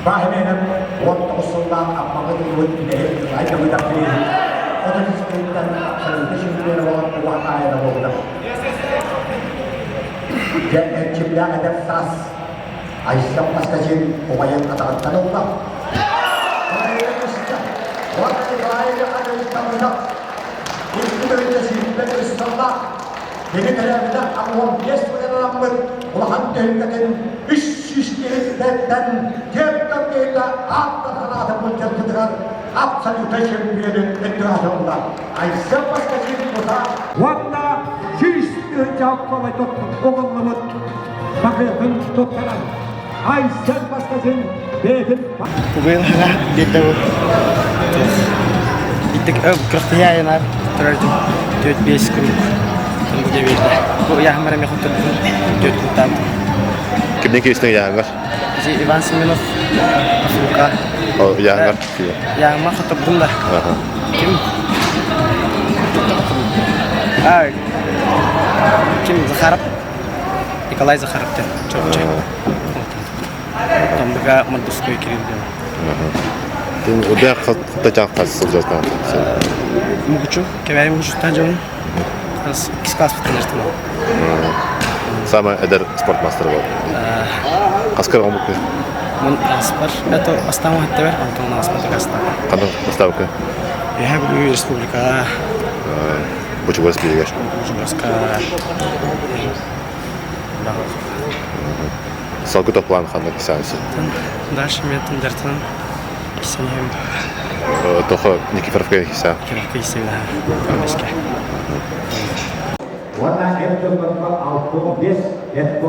Баһыменов 19 сыллаах Аммаҕа тыллыбыт үлэһит Николай Давыдов 30 ыйтан абсолютно чемпион буолан улахан буолбута. Дьэ, эрчимнээх эдэр саас Айсен Поскачин убайын атаҕыттан ылла. Уонна Николай Михайлович Давыдов икки тыһыынча сүүрбэ үс сыллаах кини төрөөбүтэ 85 сылынан улахан түһүлгэтин 300 киһиттэн түөрт киһитэ ааттан санаатын былдьаппытыгар абсолютно чемпионун өттүгэр Айсен Поскачин тута уонна 100 тыһыынча оҕоллубут бакыатын туттаран Айсен Поскачин бэйэтин Быйыл хаҥа биэрдэ бу. Иттик күрэхтэһии турар төрт биэс куруук бу биэрдэ. Бу ыйааһыммар эмиэ хотторбутум төрт куттаабытым. Кимнин киристиҥ ыйааһыҥҥар? Иван Семенов Африка. Ыйааһыҥҥар? Ыйааһыммар хотторбутум да. Ким? Ким Захаров? Николай Захаров диэн чопчу. Томбуга Мордовской Кирилл диэн. Удэ хата хас сылдьартан Мугучу, кэбээри мугучуттан дьонун. Иккис класспыттан дьартым. Самый эдэр спортмастер был. Хаскар омук Мун аспар, это бастаан хаттыбар, онтон аспар кастан. Ханна поставка? Үһэ Бүлүү республикаҕа. Бучугас биһигэр. Бучугаска. Салгы топлан ханна кисаансы? Дальше мен тындартан кисенем. Тохо Никифоровка киса. Никифоровка кисем, да. Беске. Уонна эр дьоннорго 65 эт